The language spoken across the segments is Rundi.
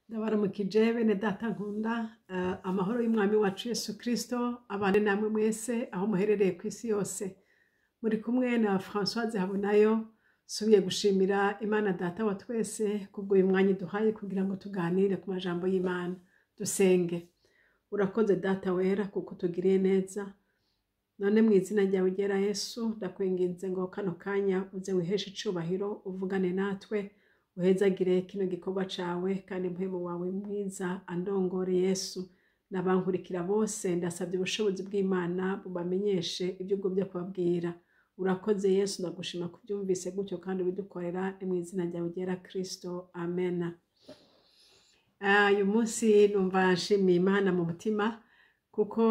Ndabaramukije bene data nkunda, amahoro y'umwami wacu Yesu Kristo abane namwe mwese aho muherereye ku isi yose. Muri kumwe na Françoise Habonayo. Subiye gushimira Imana Data wa twese kubwo uyu mwanya iduhaye kugira ngo tuganire ku majambo y'Imana. Dusenge. Urakoze Data wera kuko utugiriye neza. None mu izina ryawe ryera Yesu, ndakwinginze ngo kano kanya uze wiheshe icubahiro, uvugane natwe, uhezagire kino gikorwa cawe, kandi mpwemu wawe mwiza andongore Yesu n'abankurikira bose. Ndasabye ubushobozi bw'Imana bubamenyeshe ibyo ugomvye kubabwira. Urakoze Yesu, ndagushima kubyumvise gutyo kandi ubidukorera, ni mu izina ryawe ryera Kristo, amen. Uyu munsi numva nshimiye Imana mu mutima kuko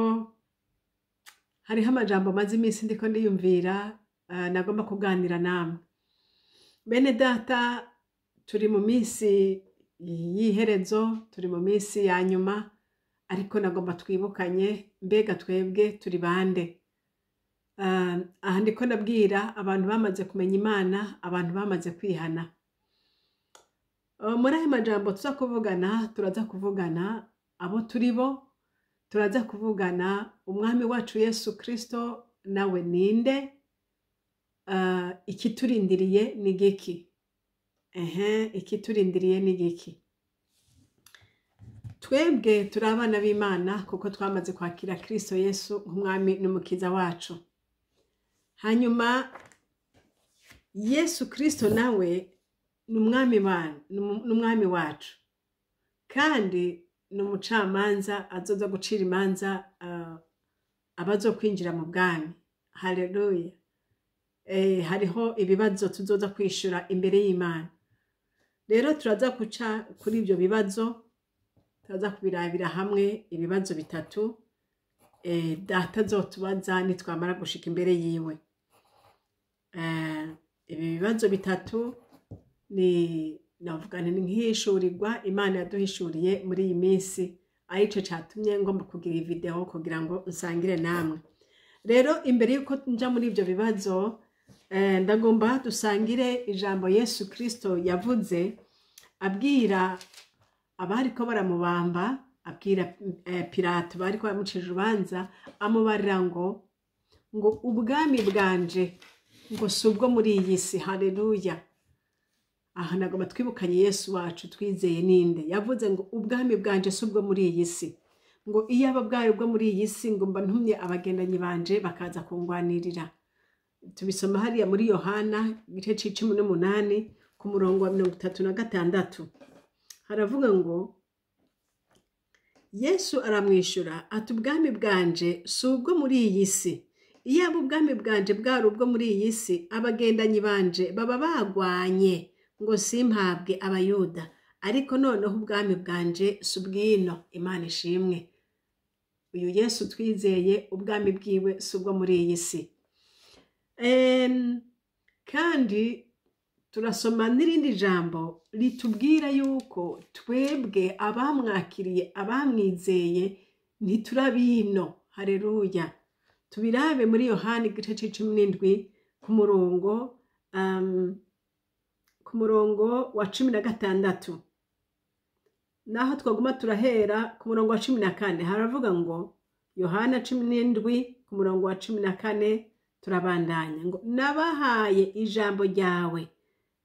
hariho amajambo maze iminsi ndiko ndiyumvira, nagomba kuganira namwe. Bene data, turi mu minsi y'iherezo, turi mu minsi ya nyuma, ariko nagomba twibukanye mbega twebwe turi bande. Aha ndiko ndabwira abantu bamaze kumenya Imana, abantu bamaze kwihana. Muri ayo majambo tuza kuvugana, turaza kuvugana abo turi bo, turaza kuvugana umwami wacu Yesu Kristo nawe ninde, ikiturindiriye ni giki. Ikiturindiriye ni giki. Twebwe turi abana b'Imana kuko twamaze kwakira Kristo Yesu nk'umwami n'umukiza wacu. Hanyuma Yesu Kristo nawe ni umwami wacu, kandi ni umucamanza azoza gucira imanza abazokwinjira mu bwami. Haleluya. Hariho ibibazo tuzoza kwishura imbere y'Imana. Rero turaza guca kuri ibyo bibazo, turaza kubirabira hamwe ibibazo bitatu data azotubaza nitwamara gushika imbere yiwe. Ibi bibazo bitatu ni navuga nti nk'ihishurirwa Imana yaduhishuriye muri iyi minsi, arico catumye ngomba kugira iyi video kugira ngo nsangire namwe. Rero imbere yuko nja muri ivyo bibazo, ndagomba dusangire ijambo Yesu Kristo yavuze abwira abariko baramubamba, abwira Pilato bariko baramucira urubanza, amubarira ngo ubwami bwanje ngo si ubwo muri iyi si. Haleluya. Aha nagomba twibukanye Yesu wacu twizeye ninde. Yavuze ngo ubwami bwanje si ubwo muri iyi si, ngo iyaba bwari ubwo muri iyi si ngo mba ntumye abagendanyi banje bakaza kungwanirira. Tubisoma hariya muri Yohana igice c'18 ku murongo wa 36. Haravuga ngo Yesu aramwishura ati ubwami bwanje si ubwo muri iyi si. Iyaba ubwami bwanje bwari ubwo muri iyi si, abagendanyi banje baba bagwanye ngo simpabwe abayuda, ariko noneho ubwami bwanje si ubwino. Imana ishimwe. Uyu Yesu twizeye ubwami bwiwe si ubwo muri iyi si. Kandi turasoma n'irindi jambo ritubwira yuko twebwe abamwakiriye, abamwizeye, ntiturabino. Haleluya. Tubirabe muri Yohana igice c'17 ku murongo wa 16. Naho twaguma turahera ku murongo wa 14, haravuga ngo Yohana 17 ku murongo wa 14 turabandanya ngo nabahaye ijambo ryawe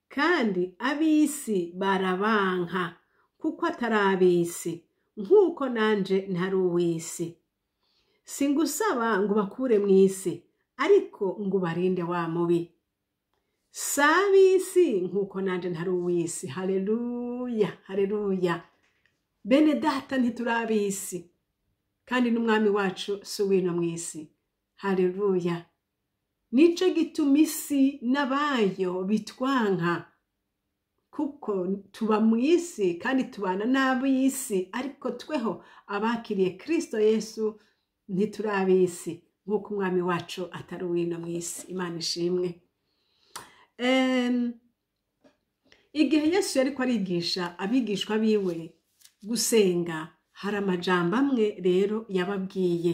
kandi abisi barabanka kuko atarabisi nkuko nanje ntari uw'isi. Singusaba ngo bakure mu isi, ariko ngo barinde wa mubi. Sabisi nkuko nanje ntari uw'isi. Haleluya, haleluya. Bene data ntiturabisi, kandi n'umwami wacu si uwino mu isi. Haleluya. Nico gituma isi n'abayo bitwanka, kuko tuba mu isi kandi tubana n'ab'isi, ariko tweho abakiriye Kristo Yesu ntiturabisi nkuko umwami wacu atari uwino mu isi. Imana ishimwe. Igihe Yesu yariko arigisha abigishwa biwe gusenga, hari amajambo amwe rero yababwiye.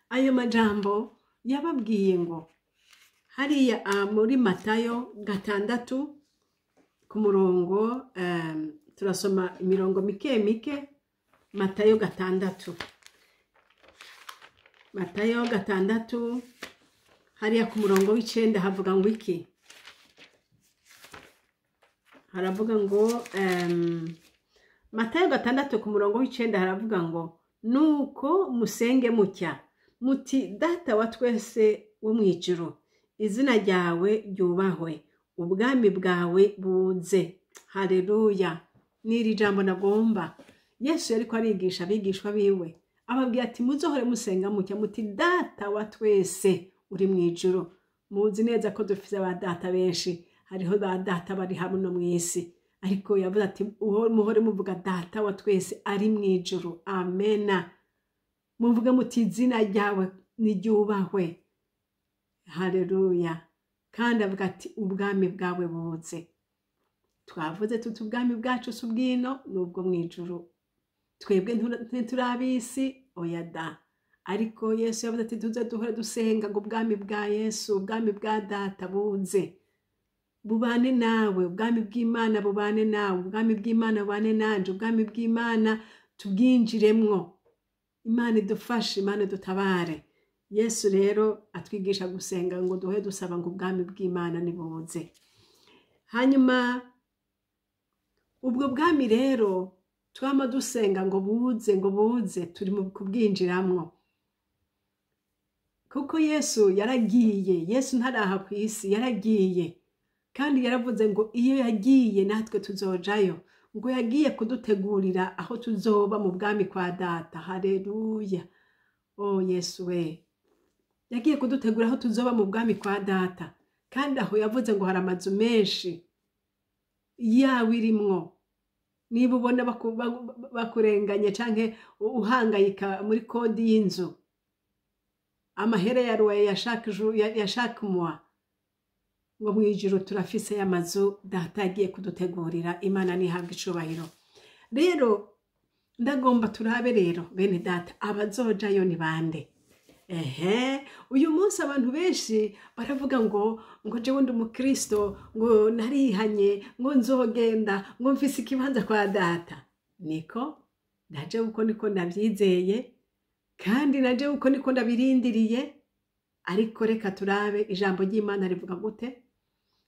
Ayo majambo yababwiye ngo hariya muri Matayo 6 ku murongo, Turasoma imirongo mike mike. Matayo 6, Matayo 6 hariya ku murongo w'9 havuga ngo iki? Haravuga ngo Matayo 6 ku murongo w'9 haravuga ngo nuko musenge mutya muti Data wa twese wo mu ijuru, izina ryawe ryubahwe, ubwami bwawe buze. Haleluya! N'iri jambo nagomba. Yesu yariko arigisha abigishwa biwe, ababwira ati muzohore musenga mutya muti Data wa twese uri mu ijuru. Muzi neza ko dufise ba data benshi, hariho ba data bari hamwe no mw'isi, ariko yavuze ati muhore muvuga Data wa twese ari mu ijuru. Amena. Muvuge muti izina ryawe niryubahwe. Haleluya. Kandi avuga ati ubwami bwawe buze. Twavuze tuti ubwami bwacu si ubwino, ni ubwo mu ijuru. Twebwe ntituri ab'isi, oya da. Ariko Yesu yavuze ati tuze duhore dusenga ngo ubwami bwa Yesu, ubwami bwa Data buze, bubane nawe, ubwami bw'Imana bubane nawe, ubwami bw'Imana bubane nanje, ubwami bw'Imana tubwinjiremwo. Imana idufashe, Imana idutabare. Yesu rero atwigisha gusenga ngo duhe dusaba ngo ubwami bw'Imana nibuze. Hanyuma ubwo bwami rero twama dusenga ngo buze, ngo buze, turi mu kubwinjiramwo. Kuko Yesu yaragiye, Yesu ntaraha ku isi, yaragiye. Kandi yaravuze ngo iyo yagiye natwe tuzojayo, ngo yagiye kudutegurira aho tuzoba mu bwami kwa Data. Haleluya. Oh Yesu we, yagiye kudutegura aho tuzoba mu bwami kwa Data. Kandi aho yavuze ngo hari amazu menshi yawe irimwo. Niba ubona bakurenganye canke uhangayika muri kodi y'inzu, amahera ya ruwaye yashaka ngo mu ijuru turafise y'amazu Data yagiye kudutegurira. Imana nihabwe icubahiro. Rero ndagomba turabe rero bene Data, abazojayo ni bande? Ehe, uyu munsi abantu benshi baravuga ngo jewe ndi umukristo, ngo narihanye, ngo nzogenda, ngo mfise ikibanza kwa Data. Niko naje uko niko ndavyizeye, kandi naje uko niko ndabirindiriye. Ariko reka turabe ijambo ry'Imana rivuga gute,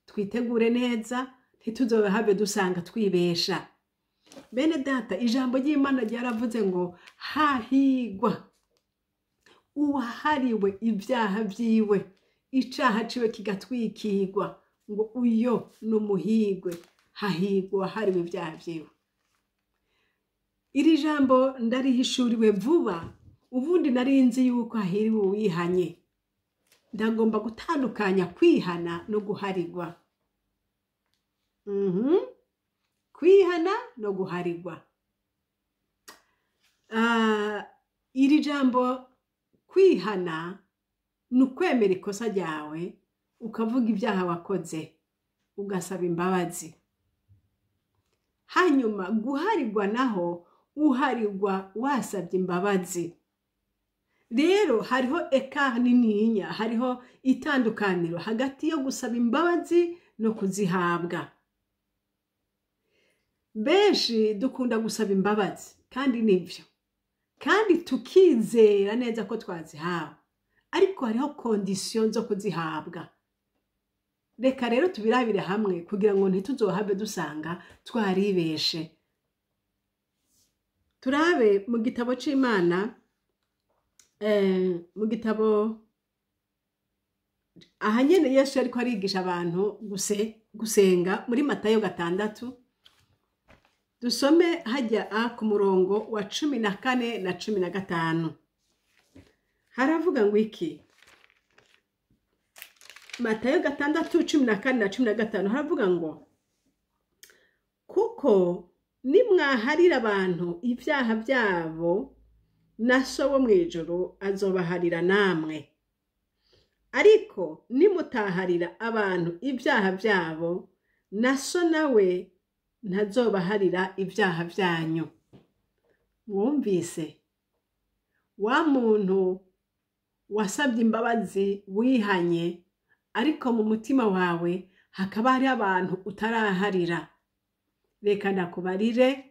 twitegure neza ntituzohave dusanga twibesha. Bene Data, ijambo ry'Imana ryaravuze ngo hahigwa uwahariwe ibyaha vyiwe, icaha ciwe kigatwikirwa, ngo uyo n'umuhigwe. Hahigwa uwahariwe ibyaha vyiwe. Iri jambo ndarihishuriwe vuba, ubundi nari nzi yuko hahiriwe uwihanye. Ndagomba gutandukanya kwihana no guharigwa. Kwihana no guharigwa. Iri jambo kwihana ni ukwemera ikosa ryawe, ukavuga ibyaha wakoze, ugasaba imbabazi. Hanyuma guharigwa naho uharigwa wasabye imbabazi. Rero hariho eka nininya, hariho itandukaniro hagati yo gusaba imbabazi no kuzihabwa. Benshi dukunda gusaba imbabazi, kandi nivyo, kandi tukizera neza ko twazihawe, ariko hariho condition zo kuzihabwa. Reka rero tubirabire hamwe kugira ngo ntituzohave dusanga twaribeshe. Turabe mu gitabo c'Imana, mu gitabo aha nyene Yesu yariko arigisha abantu gusenga muri Matayo 6, dusome hajya ku murongo wa 14 na 15. Haravuga ngo iki? Matayo 6, 14 na 15 haravuga ngo kuko nimwaharira abantu ibyaha byabo, na So wo mw'ijuru azobaharira namwe. Ariko nimutaharira abantu ibyaha byabo, na So nawe ntazobaharira ibyaha byanyu. Mwumvise wa muntu wasabye imbabazi wihanye, ariko mu mutima wawe hakaba hari abantu utaraharira. Reka ndakubarire,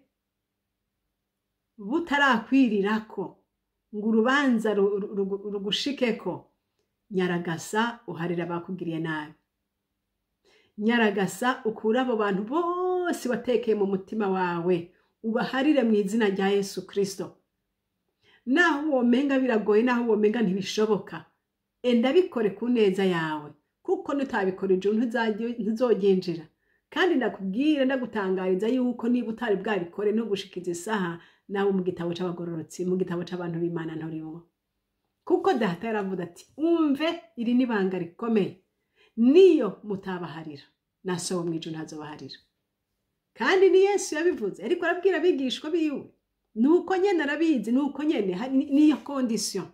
butarakwirirako ngo urubanza rugushikeko, nyaragasa uharira abakugiriye nabi, nyaragasa ukure abo bantu bose watekeye mu mutima wawe, ubaharire mu izina rya Yesu Kristo. Naho womenga biragoye, naho womenga ntibishoboka, enda bikore ku neza yawe, kuko nutabikora ijuru ntuzoryinjira. Kandi ndakubwira, ndagutangariza yuko niba utari bwabikore no gushikiza isaha, nawe mu gitabo c'abagororotsi, mu gitabo c'abantu b'Imana nturimwo. Kuko Data yaravuze ati: "Umve, iri n'ibanga rikomeye, niyo mutabaharira, na So wo mw'ijuru ntazobaharira." Kandi ni Yesu yabivuze, ariko arabwira abigishwa biwe. Nuko nyene arabizi, nuko nyene niyo condition.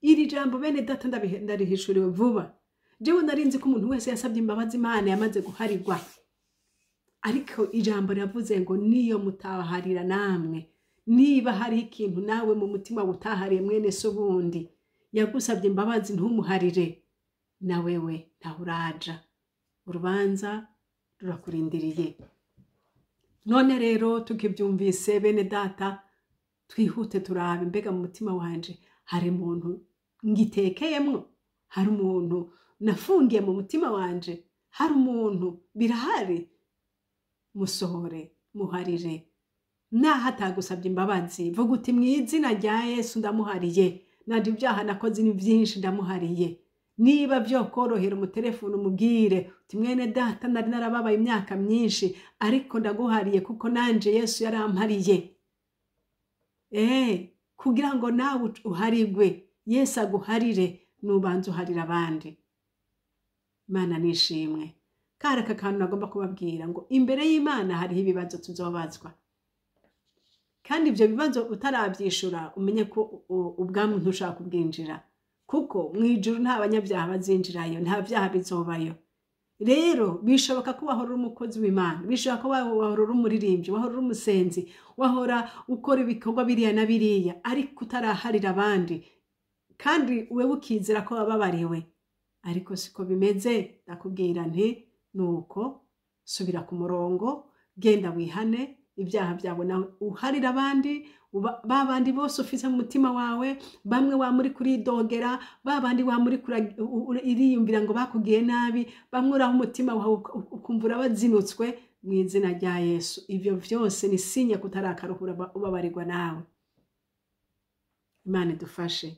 Iri jambo, bene Data, ndarihishuriwe vuba. Jewe narinzi ko umuntu wese yasabye imbabazi Imana yamaze guharirwa, ariko ijambo riravuze ngo niyo mutabaharira namwe. Niba hariho ikintu nawe mu mutima utahariye mwene so bundi yagusabye imbabazi ntumuharire, na wewe ntaho uraja, urubanza rurakurindiriye. None rero tukibyumvise, bene Data, twihute turabe: mbega mu mutima wanje hari umuntu ngitekeyemwo? Hari umuntu nafungiye mu mutima wanje? Hari umuntu? Birahari, musohore, muharire. Naho atagusabye imbabazi, vuga uti: "Mu izina rya Yesu ndamuhariye, nanje ibyaha nakoze ni byinshi, ndamuhariye." Niba byokorohera, umutelefone umubwire uti: "Mwene Data, nari narababaye imyaka myinshi, ariko ndaguhariye kuko nanje Yesu yarampariye." Kugira ngo nawe uharigwe, Yesu aguharire, nubanza uharira abandi. Imana nishimwe. Kari aka kantu nagomba kubabwira, ngo imbere y'Imana hariho ibibazo tuzobazwa, kandi ibyo bibazo utarabyishura, umenye ko ubwami ntushaka kubwinjira, kuko mu ijuru nta banyabyaha bazinjirayo, nta byaha bizobayo. Rero bishoboka ko wahora uri umukozi w'Imana, bishoboka ko wahora uri umuririmbyi, wahora uri umusenzi, wahora ukora ibikorwa biriya na biriya, ariko utaraharira abandi, kandi wewe ukizera ko wababariwe, ariko siko bimeze. Ndakubwira nti nuko subira ku murongo, genda wihane ibyaha byawe, nawe uharira abandi, ba bandi bose ufise mu mutima wawe, bamwe wa muri kuridogera, ba bandi wa muri iriyumvira ngo bakugiye nabi, bamwe uraho umutima wawe ukumva urabazinutswe. Mu izina rya Yesu, ibyo byose ni sinya kutarakaruhura ubabarirwa nawe. Imana idufashe.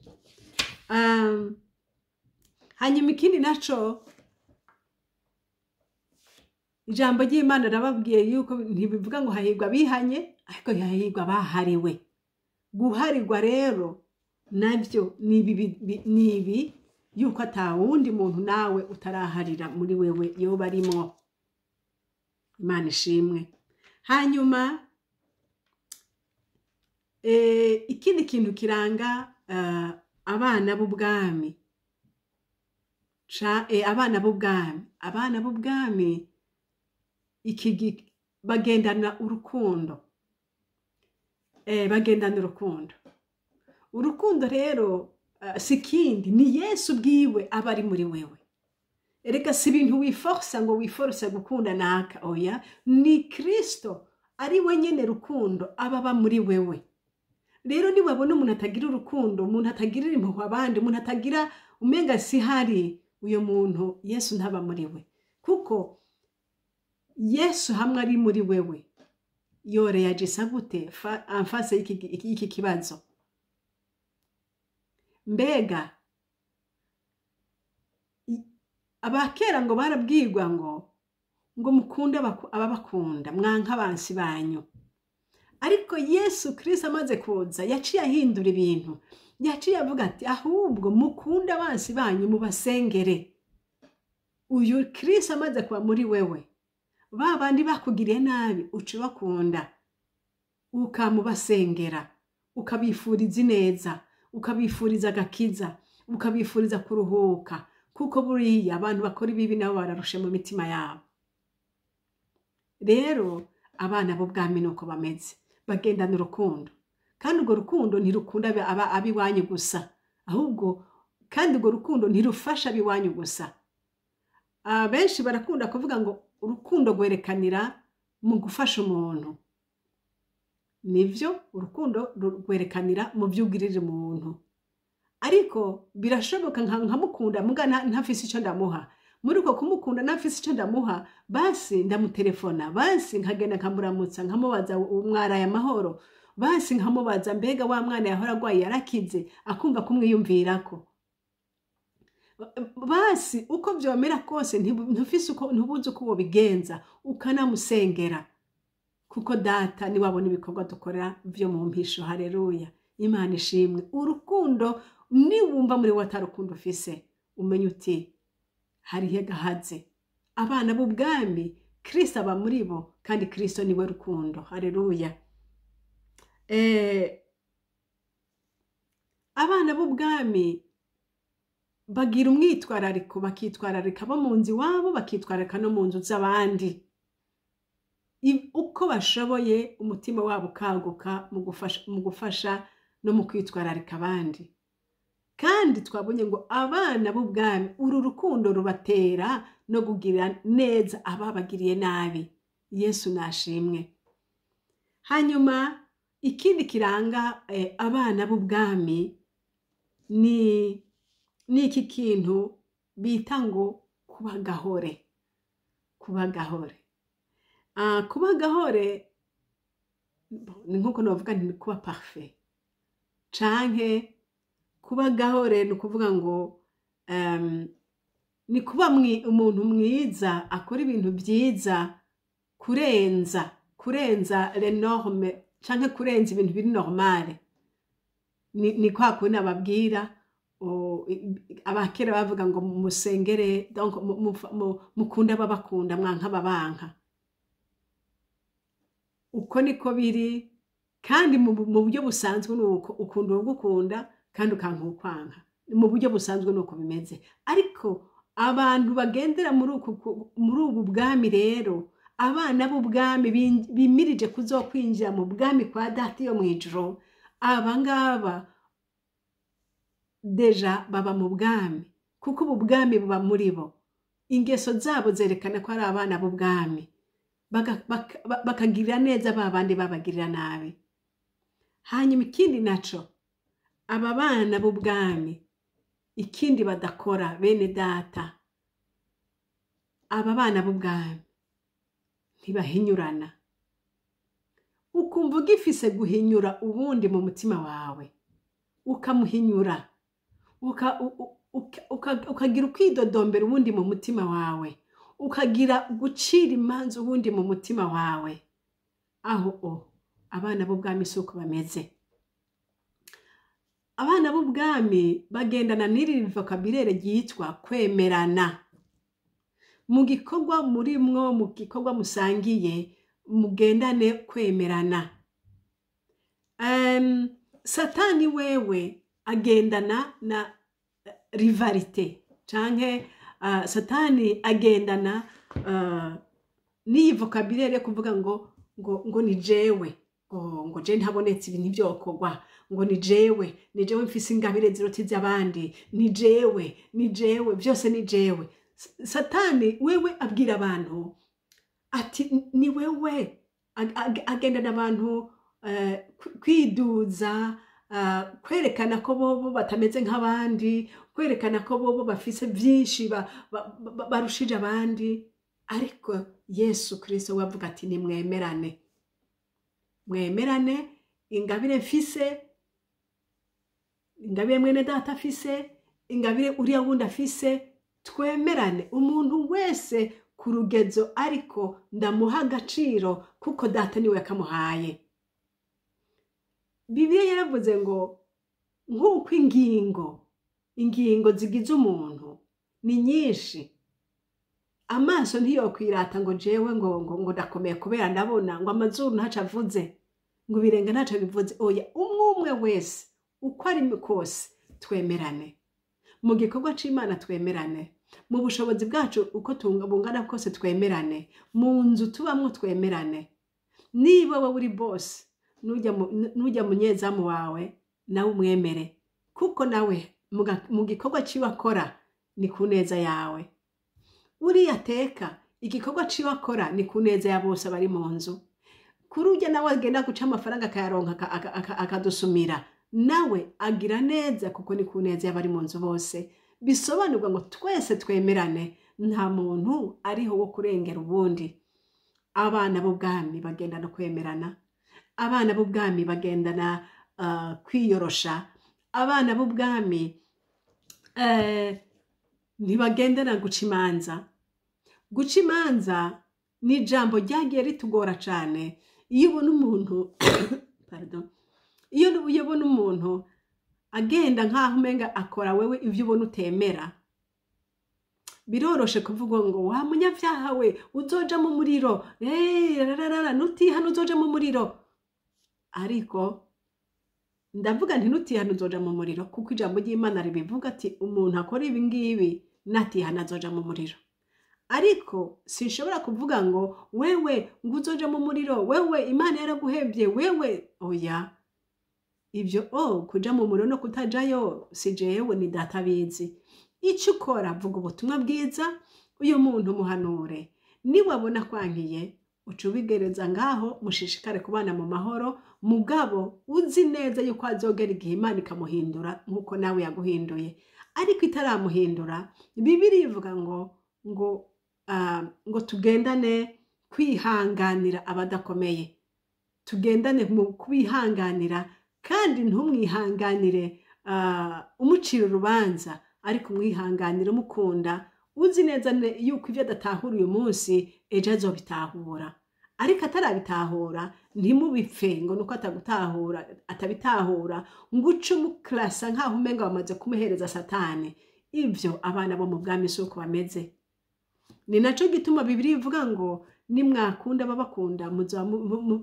Hanyuma ikindi naco, ijambo ry'Imana rirababwiye yuko ntibivuga ngo hahirwa abihanye, ariko hahirwa abahariwe. Guharirwa rero nabyo ni ibi, ni ibi yuko ata wundi muntu nawe utaraharira muri wewe yoba arimwo. Imana ishimwe. Hanyuma ikindi kintu kiranga abana b'ubwami, abana b'ubwami iki bagendana urukundo. Bagendana urukundo. Urukundo rero si ikindi, ni Yesu ubwiwe aba ari muri wewe. Erega si ibintu wiforsa ngo wiforse gukunda naka, oya, ni Kristo ari we nyene rukundo aba aba muri wewe. Rero niwabona umuntu atagira urukundo, umuntu atagirira impuhwe abandi, umuntu atagira, umenga sihari, uyo muntu Yesu ntaba muri we, kuko Yesu hamwe ari muri wewe, yoreyagisa gute en face y'iki kibazo? Mbega abakera ngo barabwirwa ngo mukunde ababakunda, mwanka abansi banyu. Ariko Yesu Kristo amaze kuza yaciye ahindura ibintu, yaciye avuga ati: "Ahubwo mukunde abansi banyu, mubasengere." Uyu Kristo amaze kuba muri wewe, ba bandi bakugiriye nabi uca ubakunda, ukamubasengera, ukabifuriza ineza, ukabifuriza agakiza, ukabifuriza kuruhuka, kuko buriya abantu bakora ibibi nabo bararushe mu mitima yabo. Rero abana b'ubwami nuko bameze, bagendana urukundo, kandi urwo rukundo ntirukunda ab'iwanyu gusa, ahubwo kandi urwo rukundo ntirufasha ab'iwanyu gusa. Abenshi barakunda kuvuga ngo urukundo rwerekanira mu gufasha umuntu. Nivyo, urukundo rwerekanira mu vyo ugirira umuntu, ariko birashoboka nkamukunda muga ntafise ico ndamuha. Muri uko kumukunda ntafise ico ndamuha, basi ndamutelefona, basi nkagenda nkamuramutsa, nkamubaza mwaraye amahoro, basi nkamubaza mbega wa mwana yahora agwaye yarakize, akumva kumwiyumvirako. Basi uko vyomera kose, ntufise uko, ntubuzi uko wobigenza, ukanamusengera, kuko Data niwe abona ibikorwa dukorera vyo mu mpisho. Haleluya, Imana ishimwe. Urukundo, niwumva muri we atarukundo ufise, umenye uti hariho gahaze. Abana b'ubwami, Kristo aba muri bo, kandi Kristo niwe rukundo. Haleluya. Abana b'ubwami bagira umwitwarariko, bakitwararika bo mu nzu iwabo, bakitwararika no mu nzu z'abandi uko bashoboye, umutima wabo ukaguka mu gufasha no mu kwitwararika abandi. Kandi twabonye ngo abana b'ubwami, uru rukundo rubatera no kugirira neza ababagiriye nabi. Yesu nashimwe. Hanyuma ikindi kiranga abana b'ubwami ni iki kintu bita ngo kuba gahore. Kuba gahore, kuba gahore ni nkuko navuga nti ni kuba parfait, canke kuba gahore ni ukuvuga ngo ni kuba umuntu mwiza, akora ibintu byiza kurenza les normes, canke kurenza ibintu biri normale. Ni kwa kundi ababwira abakera bavuga ngo musengere, donc mukunde ababakunda, mwanka ababanka. Uko niko biri, kandi mu buryo busanzwe ni uko ukunda uwugukunda kandi ukanka uwukwanka. Mu buryo busanzwe ni uko bimeze, ariko abantu bagendera muri ubu bwami rero, abana b'ubwami bimirije kuzokwinjira mu bwami kwa Data yo mu ijuru, aba ngaba déjà baba mu bwami, kuko ubu bwami buba muri bo. Ingeso zabo zerekana ko ari abana b'ubwami, bakagirira neza ba bandi babagirira nabi. Hanyuma ikindi naco, aba bana b'ubwami ikindi badakora, bene Data, aba bana b'ubwami ntibahinyurana. Ukumva ugifise guhinyura ubundi mu mutima wawe, ukamuhinyura, ukagira ukwidodombera ubundi mu mutima wawe, ukagira gucira imanza ubundi mu mutima wawe, aho o abana b'ubwami si uko bameze. Abana b'ubwami bagendana n'iri vocabulaire ryitwa kwemerana. Mu gikorwa murimwo, mu gikorwa musangiye, mugendane kwemerana. Satani wewe agendana na rivalité, canke Satani agendana n'iyi vocabulaire yo kuvuga ngo ni jewe, ngo je ntabonetse ibintu ntibyokorwa, ngo ni jewe mfise ingabire ziruta iz'abandi, ni jewe byose, ni jewe. Satani wewe abwira abantu ati ni wewe, agendana abantu kwiduza, kwerekana ko bobo batameze nk'abandi, kwerekana ko bobo bafise byinshi barushije abandi. Ariko Yesu Kirisito we avuga ati nimwemerane, mwemerane ingabire mfise, ingabire mwene Data afise, ingabire uriya wundi afise, twemerane, umuntu wese ku rugezo, ariko ndamuha agaciro kuko Data niwe yakamuhaye. Bibiliya yaravuze ngo nk'uko ingingo zigize umuntu ni nyinshi, amaso ntiyokwirata ngo jewe ngo ndakomeye kubera ndabona, ngo amazuru ntaco avuze, ngo ibirenge ntaco bivuze. Oya, umwe umwe wese uko ari kose, twemerane mu gikorwa c'Imana, twemerane mu bushobozi bwacu uko bungana kose, twemerane mu nzu tubamwo, twemerane. Niba wowe uri boss, nujya munyezamu wawe nawe umwemere, kuko nawe mu gikorwa ciwe akora ni ku neza yawe. Uriya ateka Igikorwa ciwe akora ni ku neza ya bose abari mu nzu. Kuri urya nawe agenda guca amafaranga akayaronka akadusumira, nawe agira neza kuko ni ku neza y'abari mu nzu bose. Bisobanurwa ngo twese twemerane, nta muntu ariho wo kurengera ubundi. Abana b'ubwami bagendana kwemerana, abana b'ubwami bagendana kwiyorosha, abana b'ubwami ntibagendana guca imanza. Guca imanza ni ijambo ryagiye ritugora cyane. Iyo ubona umuntu, pardon, iyo ubona umuntu agenda nk'aho umenga akora wewe ibyo ubona utemera, biroroshe kuvuga ngo: "Wa munyabyaha we, uzoja mu muriro, rararara, nutihana uzoja mu muriro." Ariko ndavuga nti: "Nutihana uzoja mu muriro," kuko ijambo ry'Imana ribivuga ati: "Umuntu akora ibi ngibi natihana azoja mu muriro." Ariko sinshobora kuvuga ngo: "Wewe ngo uzoja mu muriro, wewe Imana yaraguhebye, wewe." Oya, ibyo o kuja mu muriro no kutajayo si jewe, ni Data abizi. Icyo ukora, vuga ubutumwa bwiza, uyu muntu muhanure. Niwabona kwankiye, uca ubigereza ngaho, mushishikare kubana mu mahoro. Mugabo uzi neza yuko azogera igihe Imana ikamuhindura nk'uko nawe yaguhinduye. Ariko itaramuhindura, Bibiliya ivuga ngo tugendane kwihanganira abadakomeye, tugendane mu kubihanganira. Kandi ntumwihanganire umucira urubanza, ariko umwihanganire umukunda, uzi neza yuko ibyo adatahura uyu munsi, ejo azobitahura. Ariko atarabitahura, ntimubipfe ngo nuko atagutahura, atabitahura, ngo uce umukarasa nk'aho umenga wamaze kumuhereza Satani. Ibyo abana bo mu bwami si uko bameze. Ni naco gituma Bibiliya ivuga ngo: "Nimwakunda ababakunda, muzaba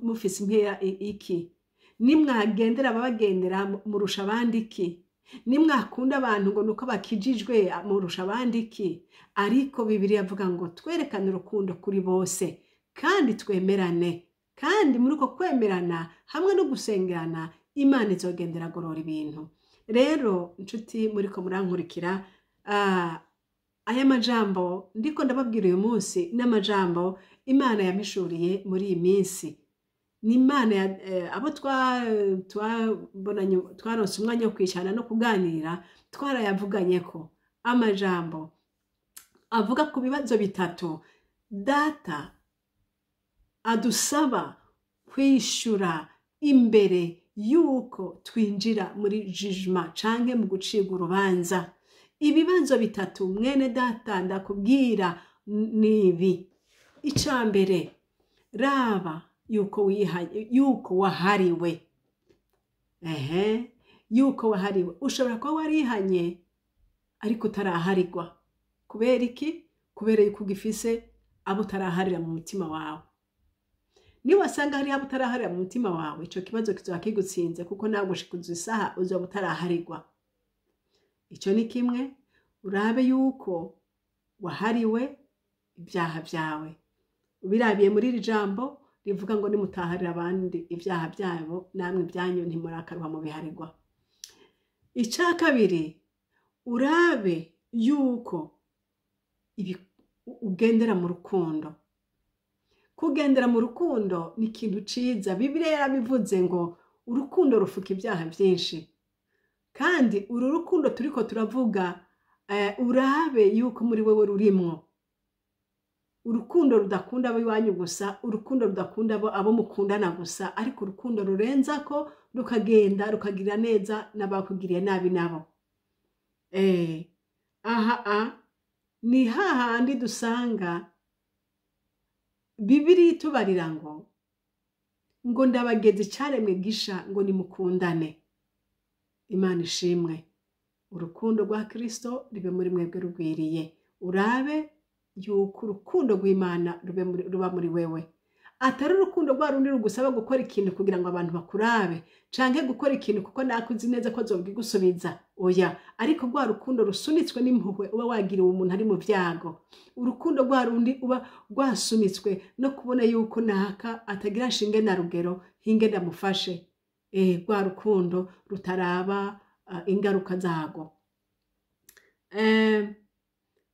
mufise impera iki? Nimwagendera ababagendera, murusha abandi iki? Nimwakunda abantu ngo nuko bakijijwe, murusha abandi iki?" Ariko Bibiliya avuga ngo twerekane urukundo kuri bose kandi twemerane. Kandi muri uko kwemerana hamwe no gusengerana, Imana izogendera agorora ibintu. Rero inshuti muriko murankurikira, aya majambo ndiko ndababwira uyu munsi n'amajambo Imana yampishuriye muri iyi minsi. Ni Imana abo twabonanye, twaronse umwanya wo kwicarana no kuganira, twarayavuganye ko amajambo avuga ku bibazo bitatu Data adusaba kwishyura imbere y'uko twinjira muri jijima canke mu gucibwa urubanza. Ibibazo bitatu, mwene Data, ndakubwira ni ibi: icya mbere, raba yuko wihaye, yuko wahariwe. Ehe, yuko wahariwe. Ushobora kuba warihanye ariko utaraharigwa. Kubera iki? Kubera yuko ugifise abo utaraharira mu mutima wawe. Niwasanga hariho abo utaraharira mu mutima wawe, ico kibazo kizoba kigutsinze, kuko nawe gushikuza isaha uzoba utaraharigwa. Ico ni kimwe. Urabe yuko wahariwe ibyaha byawe, ubirabiye muri iri jambo rivuga ngo: "Nimutaharira abandi ibyaha byabo, namwe ibyanyu ntimurakaruha mu biharigwa." Icya kabiri, urabe yuko ugendera mu rukundo. Kugendera mu rukundo ni ikintu ciza. Bibiliya yarabivuze ngo urukundo rufuka ibyaha byinshi. Kandi uru rukundo turiko turavuga, urabe yuko muri wewe rurimwo urukundo rudakunda abo iwanyu gusa, urukundo rudakunda abo mukundana gusa, ariko urukundo rurenza ko rukagenda rukagirira neza n'abakugiriye nabi nabo. Aha ni hahandi dusanga Bibiliya itubarira ngo ndabageze icyaremwe gisha, ngo nimukundane. Imana ishimwe. Urukundo rwa Kristo rube muri mwebwe rugwiriye. Urabe yuko urukundo rw'Imana ruba muri wewe, atari urukundo rwa rundi rugusaba gukora ikintu kugira ngo abantu bakurabe, canke gukora ikintu kuko nakuzi neza ko azobwigusubiza. Oya, ariko rwa rukundo rusunitswe n'impuhwe uba wagiriwe umuntu ari mu byago, urukundo rwa rundi uba rwasunitswe no kubona yuko naka atagira shinge na rugero, hinge ndamufashe. Rwa rukundo rutaraba ingaruka zarwo.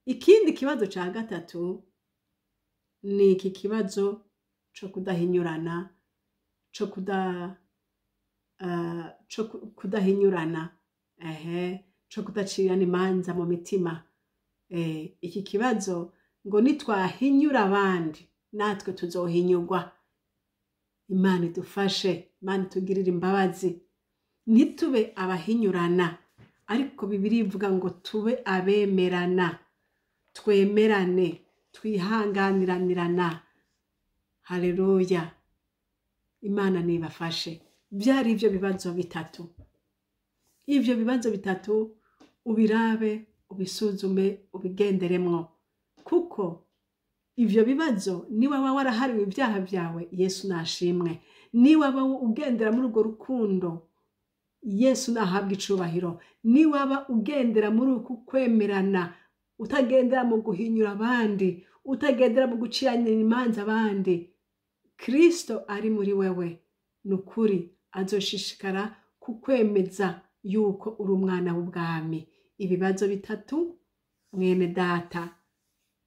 Ikindi kibazo ca gatatu. Ni iki kibazo co kudahinyurana, co kudahinyurana, ehe, co kudacirana imanza mu mitima. Iki kibazo ngo nitwahinyura abandi natwe tuzohinyurwa. Imana idufashe, Imana itugirire imbabazi, ntitube abahinyurana, ariko Bibiliya ivuga ngo tube abemerana, twemerane, twihanganiranirana. Haleluya! Imana nibafashe. Byari ibyo bibazo bitatu. Ibyo bibazo bitatu ubirabe, ubisuzume, ubigenderemwo, kuko ivyo bibazo niba waba warahariwe ibyaha byawe, Yesu nashimwe. Niba waba ugendera muri urwo rukundo, Yesu nahabwa icubahiro. Niwaba ugendera muri uku kwemerana, utagendera mu guhinyura abandi, utagendera mu guciranira imanza abandi, Kristo ari muri wewe, ni ukuri azoshishikara kukwemeza yuko uri umwana w'ubwami. Ibibazo bitatu, mwene data,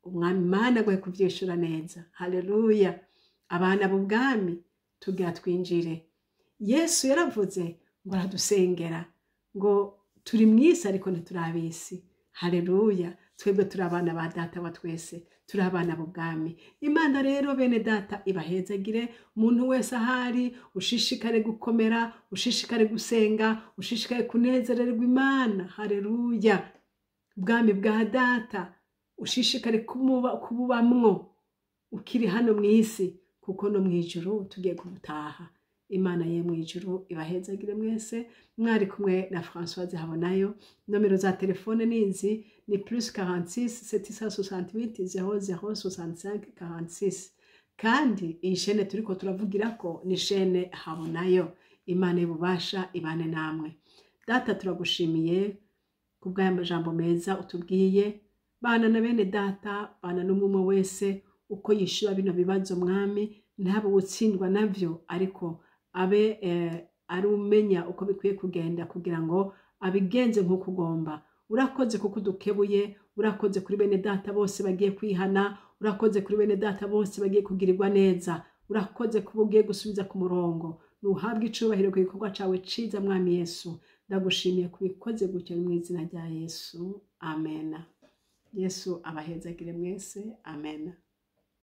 umwami Imana aguhe kuvyishura neza. Haleluya! Abana b'ubwami tugira twinjire. Yesu yaravuze ngo aradusengera, ngo turi mw'isi ariko ntituri ab'isi. Haleluya! Twebwe turi abana ba data wa twese, turi abana b'ubwami. Imana rero bene data ibahezagire. Umuntu wese ahari, ushishikare gukomera, ushishikare gusenga, ushishikare kunezererwa Imana. Haleluya! Ubwami bwa data ushishikare kububamwo ukiri hano mw'isi, kuko no mw'ijuru tugiye kubutaha. Imana ye mw'ijuru ibahezagire mwese. Mwari kumwe na Françoise Habonayo. Nomero za telefone nizi, ni +46 768 00 65 46. Kandi iyi shene turiko turavugirako ni shene Habonayo. Imana y'ububasha ibane namwe. Data, turagushimiye kubw'aya majambo meza utubwiye. Bana na bene data, bana n'umwe wese uko yishura bino bibazo, mwami, ntabe utsindwa navyo, ariko abe ari umenya uko bikwiye kugenda kugira ngo abigenze nk'uko ugomba. Urakoze kuko udukebuye. Urakoze kuri bene data bose bagiye kwihana. Urakoze kuri bene data bose bagiye kugirirwa neza. Urakoze kuba ugiye gusubiza ku murongo. Nuhabwe icubahiro ku gikorwa cawe ciza, mwami Yesu. Ndagushimiye kubikoze gutyo mu izina rya Yesu, amen. Yesu abahezagire mwese, amen.